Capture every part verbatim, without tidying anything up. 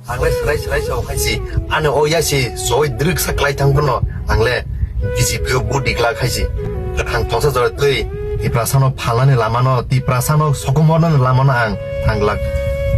Ang le swrai swrai sao hai si. Ani o ya si soi drwk sa klai thang bono. Ang le B J P o vote diglak hai si. Ang thongsa jora twi Tiprasa no phalnani lama no, Tiprasa no sokomornani lama no ang thanglak.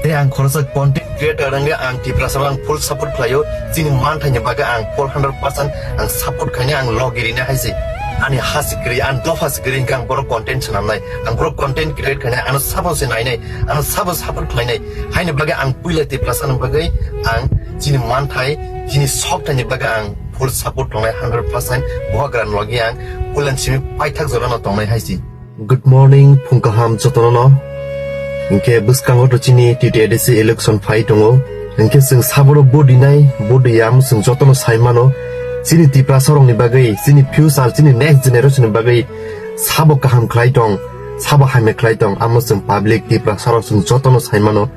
Tei ang khoroksa content creator wngwi ang Tiprasa no ang full support khlaio. Chini manthai ni bagwi ang full hundred percent ang support khainai, ang logi rinai hai si. Ani ha si kwrwi, ani dopha si kwrwi hwnkhe ang borok content swnamnai. Ang borok content create khainai, ano sabo se nainai, ano sabo support khlainai. Haini bagwi ang puila Tiprasa ni bagwi ang chini manthai, chini sokthai ni bagwi ang full support tongnai hundred percent. Bubagra ni logi ang puila ni simi paithak jora no tongnai hai si. Good morning, phung kaham jotono no. Hinkhe bwskango to chini T T A D C election phai tongo. Hinkhe chwng saboro vote rinai, vote riyam chwng jotono sai mano. Chini Tiprasa rokni bagwi, chini future, chini next generation ni bagwi sabo kaham khlai tong, sabo hamya khlai tong, amo chwng public Tiprasa rok chwng jotono sai mano.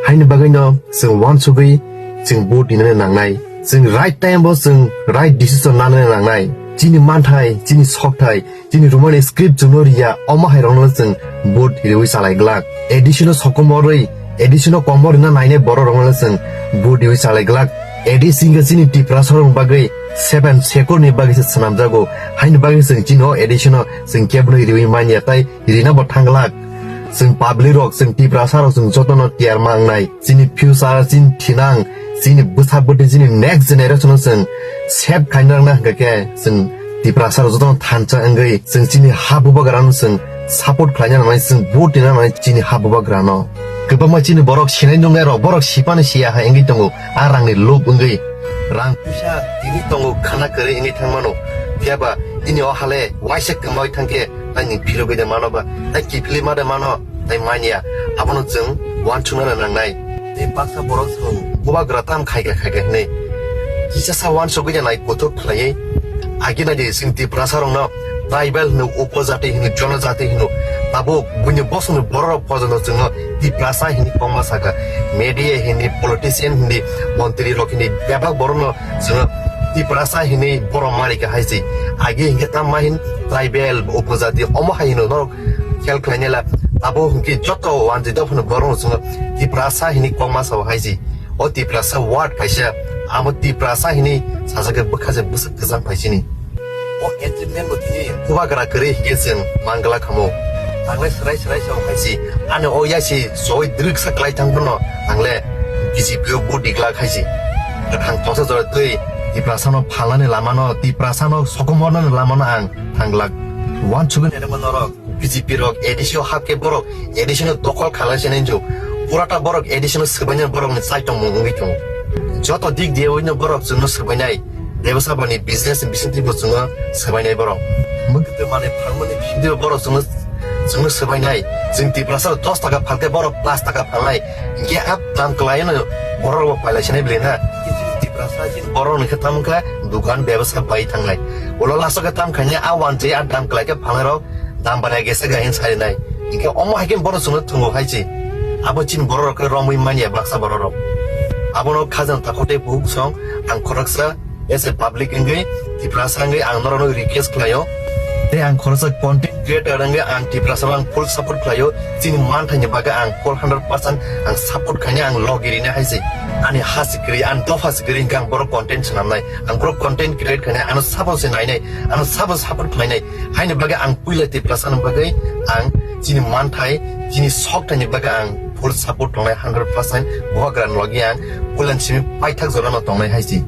Haini bagwino chwng uansugwi chwng vote rinani nangnai. Chwng right time o chwng right decision nanani nangnai. Chini manthai, chini sokthai, chini romani script chwngno riya, omo hai rokno chwng vote riwi chalai glak. A D C no sokomorwi, A D C no komor rina nainai borok rokno chwng vote riwi chalai glak. A D C wngkha chini Tiprasa rokni bagwi seven sector ni bagwi se swnamjago. Haini bagwi chwng chini o A D C no chwng keboni riwi manya tai rina bo thanglak. Chwng public rok, chwng Tiprasa rok, chwng jotono tiyar mangnai. Chini future, chini thinang, chini bwsa bwtwi, chini next generation no chwng save khaina rwna hwnkha khe chwng Tiprasa rok jotono thansa wngwi chwng chini ha bubagra no chwng support khlaina nangnai, chwng vote rina nangnai chini ha bubagra no. Kwbangma chini borok sinai nungnai rok, borok sipani siya hai wngwi tongo, a rangni lob wngwi. Rang puisa tini tongo khana kwrwi wngwi thangmano. Phiyaba nini o hale waisa kwmawi thangkhe tai nwng philogwi de mano ba, tai kiphilwi ma de mano, tai manya. Abono chwng uansukna nangnai. Tei baksa borok chwng bubagra tam khaikha khaikha hinwi kisa sa uansugwi de nai kuthuk khlaiwi. Agi nai de chwng Tiprasa rokno tribal hino, upojati hino, jonojati hino. Tabuk buini bosongni borok rok pojono chwngno Tiprasa hini kongma saka. Media hini, politician hini, montri rok hini, bebak borokno chwngno Tiprasa hini borok marika hai si. Agi hinkhe tamma hin tribal, upojati, omo hai hino norok khel khlainai la. Abo hinkhe joto wanjwi dophano borokno chwngno Tiprasa hini kongma sao hai si. O Tiprasa word kaisa, amo Tiprasa hini sajagwi bwkha je bwswk kwchang paisini. O achievement bo tini bubagra kwrwi hinkhe chwng mangla khamo. Ang le swrai swrai sao hai si, ani o ya si soi drwk sa klai thang bono, ang le B J P o vote diglak hai si. Ang thongsa jora twi Tiprasa no phalnani lama no, Tiprasa no sokomornani lama no ang thanglak. Uansugwi nai rwma norok. B J P rok A D C o hap khe borok A D C no dokol khalai se nai jok. Purata borok A D C no swbainai borok ni chai tongmung wngwi tongo. Joto dik diye wino borok chwngno swbainai. Debasabani business ni bisingtwi bo chwngno swbainai borok. Mwkhwtwi manwi phalmani bisingtwi bo borok chwngno, chwngno swbainai. Chwng Tiprasa dos taka phalkhe borok paanch taka phalnai. Hinkhe a dam kwlaino borok bo pailai sinai bwlwi na. Tiprasa borok ni khe tamo khe dukan bebasa bai thangnai. Ulo last o khe tam khainai a wanjwi a dam kwlai khe phalnai rok. Dam bana gese ga hin sarinai. Hinkhe omo hai khe borok chwngno thwngo hai se. Abo chini borok rok khe romwi manya baksa borok rok. Abono khajang takhuk tei buhuk song ang khoroksa as a public wngwi Tiprasa wngwi ang norokno request khlaio. Tei ang khoroksa content creator wngwi ang Tiprasa ang full support khlaio. Chini manthaini bagwi ang full hundred percent ang support khainai, ang logi rinai hai se. Ani ha se kwrwi, ani dopha se kwrwi hinkhe ang borok content swnamnai. Ang borok content create khainai, ano sabo se nainai, ano sabo support khlainai. Haini bagwi ang puila Tiprasa ni bagwi ang chini manthai, chini sokthai ni bagwi ang full support tongnai hundred percent. Bubagra ni logi ang puila ni simi paithak jora no tongnai hai si.